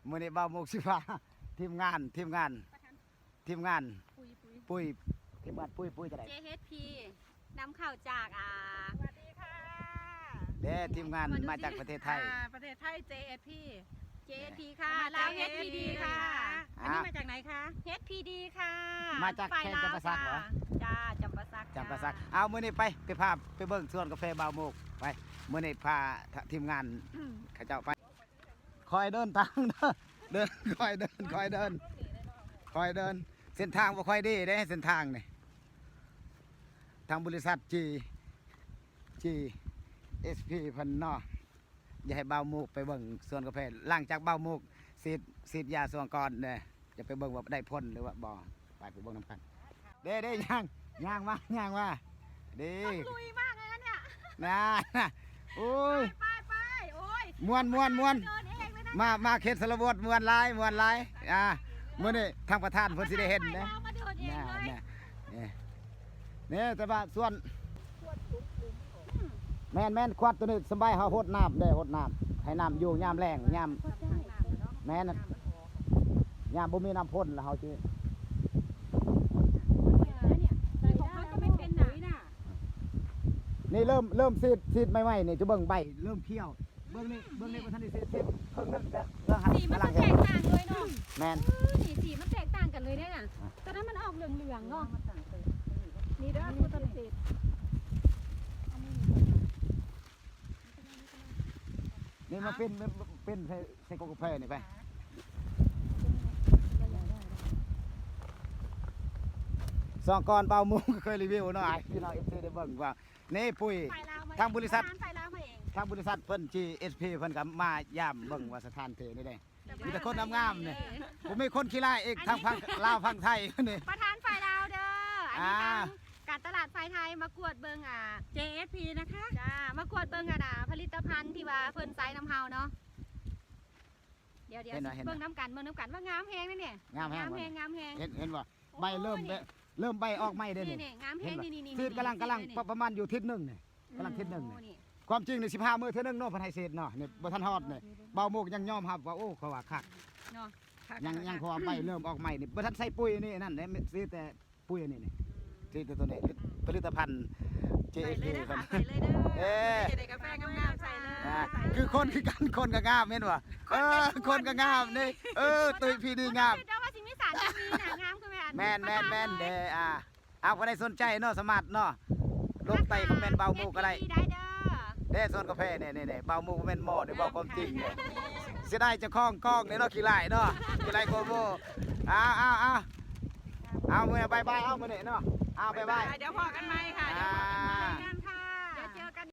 ມື້ນີ້ບ່າວມຸກຊິພາທີມງານ ທີມງານ ທີມງານ ປຸຍ ປຸຍ ທີມງານປຸຍ ປຸຍຈະໄດ້ JHP ນຳເຂົ້າຈາກ ອ່າ ສະຫວັດດີຄ່ະ ເດ້ ທີມງານມາຈາກປະເທດໄທ ອ່າ ປະເທດໄທ JHP JHP ຄ່ະ ລາວ JHP ຄ່ະ ອັນນີ້ມາຈາກໃນຄະ HPD ຄ່ະ ມາຈາກແຂວງຈຳປາສັກເຫາະ ຈ້າ ຈຳປາສັກ ຈຳປາສັກ ເອົາ ມື້ນີ້ໄປ ໄປພາໄປເບິ່ງສວນກາແຟບ່າວມຸກ ໄປ ມື້ນີ້ພາທີມງານເຂົາເຈົ້າໄປ ຄ່ອຍເດີນທາງເດີ ເດີນ ຄ່ອຍເດີນ ຄ່ອຍເດີນ ຄ່ອຍເດີນ ເສັ້ນທາງບໍ່ຄ່ອຍດີເດ້ ເສັ້ນທາງນີ້ ທາງບໍລິສັດ G GHP ເພິ່ນເນາະ ຢາກໃຫ້ບ່າວມຸກໄປເບິ່ງສວນກາແຟ ຫຼັງຈາກບ່າວມຸກສີດ ສີດຢາຊ່ວງກ່ອນເດ້ ຈະໄປເບິ່ງວ່າໄດ້ຜົນຫຼືວ່າບໍ່ ໄປ ໄປເບິ່ງນຳກັນ ເດ້ ເດ້ ຍ່າງ ຍ່າງມາ ຍ່າງມາ ເດ້ ต้องลุยมากเลยนะเนี่ย ນາ ໂອ້ຍ ไปๆๆ โอ๊ย ມ່ວນ ມ່ວນ ມ່ວນ เดินเองเลยนะ ມາ ມາເຂດຊົນນະບົດ ມ່ວນຫຼາຍ ມ່ວນຫຼາຍ ອ່າ ມື້ນີ້ທາງປະທານເພິ່ນຊິໄດ້ເຫັນເດ້ มาเดินเองเลย ນາ ນາ ນີ້ ແຕ່ວ່າສວນ ແມ່ນໆ ຂວດໂຕນີ້ສຳບາຍ ເຮົາຫົດນ້ຳເດ້ ຫົດນ້ຳ ໃຫ້ນ້ຳຢູ່ຍາມແລ້ງ ຍາມ ແມ່ນ ຍາມບໍ່ມີນ້ຳຝົນລະເຮົາຊິ นี่เริ่ม เริ่มสีด สีดใหม่ๆ นี่จะเบิ่งใบเริ่มเขียว เบิ่งนี่ เบิ่งนี่บ่ทันได้สีด สีดเพิ่งนั่นเบิ่งหัน สีมันจะแตกต่างเลยเนาะ แม่น เออ นี่สีมันแตกต่างกันเลยเนี่ยน่ะ อ่ะ ตอนนั้นมันออกเหลืองๆเนาะ นี่เด้อ ตัวนี้ ນີ້ມາເປັນ ເປັນໃສ່ ໃສ່ກົກກາແຟນີ້ໄປ ສອງກ້ອນເບົາມຸກເຄີຍຣີວິວເນາະ ໃຫ້ພີ່ນ້ອງ ເອັຟຊີ ໄດ້ເບິ່ງວ່າ ນີ້ປຸຍ ທາງບໍລິສັດ ທາງບໍລິສັດເພິ່ນ GHP ເພິ່ນກໍມາຢາມເບິ່ງວ່າສະຖານທີ່ນີ້ເດ້ ມີແຕ່ຄົນງາມໆນີ້ ບໍ່ມີຄົນຂີ້ຮ້າຍອີກ ທາງຝັ່ງລາວຝັ່ງໄທນີ້ ປະທານຝ່າຍລາວເດີ ອັນນີ້ ອ່າ ທາງການຕະຫຼາດຝ່າຍໄທມາກວດເບິ່ງ ອ່າ JHP นะคะ ຈ້າ ມາກວດເບິ່ງ ອັນນ່າ ຜະລິດຕະພັນທີ່ວ່າເພິ່ນໃຊ້ນຳເຮົາເນາະ ດຽວໆ ເບິ່ງນຳກັນ ເບິ່ງນຳກັນວ່າງາມແຮງເດ້ນີ້ ງາມແຮງ ງາມແຮງ ງາມແຮງ ເຫັນ ເຫັນບໍ່ ໃບເລີ່ມ ເລີ່ມໃບອອກໃໝ່ເດ້ນີ້ ນີ້ໆ ງາມແຮງ ນີ້ໆ ສີດກຳລັງ ກຳລັງປະມານຢູ່ທິດໜຶ່ງນີ້ ກຳລັງທິດໜຶ່ງນີ້ ຄວາມຈິງນີ້ສິບຫ້າມື້ເທື່ອໜຶ່ງເນາະ ເພິ່ນໃຫ້ສີດເນາະ ນີ້ບໍ່ທັນຮອດນີ້ ເບົາມຸກຍັງຍອມຮັບວ່າ ໂອ້ ເຂົາວ່າຄັກເນາະ ຍັງ ຍັງ ເພາະວ່າໃບເລີ່ມອອກໃໝ່ນີ້ ບໍ່ທັນໃສ່ປຸຍນີ້ ອັນນັ້ນເດ້ ສີດແຕ່ ປຸຍອັນນີ້ນີ້ ທີ່ຕົວນີ້ ອືມ ຜະລິດຕະພັນ JHP ໄປເລີຍເດີ ເພິ່ນ ໄປເລີຍເດີ ເອີ ຈະໄດ້ກາແຟງາມໆໃສ່ເລີຍ ອ່າ ຄືຄົນຄືກັນ ຄົນກໍງາມແມ່ນບໍ່ ເອີ ຄົນກໍງາມນີ້ ເອີ ຕຸ້ຍພີນີ້ງາມ ເຈົ້າວ່າຊິມີສານແບບນີ້ນະ ງາມຄືແມ່ນ ແມ່ນໆໆ ເດ້ ອ່າ ເອົາ ຜູ້ໃດສົນໃຈເນາະ ສາມາດເນາະ ລົງໃຕ້ຄອມເມັນເບົາມຸກກໍໄດ້ ເຮັດດີໆ ໄດ້ເດີ ເດ້ ສວນກາແຟນີ້ໆໆ ເບົາມຸກແມ່ນໝໍ່ນີ້ ເວົ້າຄວາມຈິງເດ້ ເສຍດາຍເຈົ້າຂອງກ້ອງນີ້ເນາະ ຂີ້ຮ້າຍເນາະ ຂີ້ຮ້າຍກວ່າໝູ່ ເອົາ ເອົາ ເອົາ ເອົາ ມື້ນີ້ບາຍບາຍ ເອົາ ມື້ນີ້ເນາະ ເອົາ ບາຍບາຍ ບາຍບາຍ ດຽວພໍ້ກັນໃໝ່ຄ່ະ ອ່າ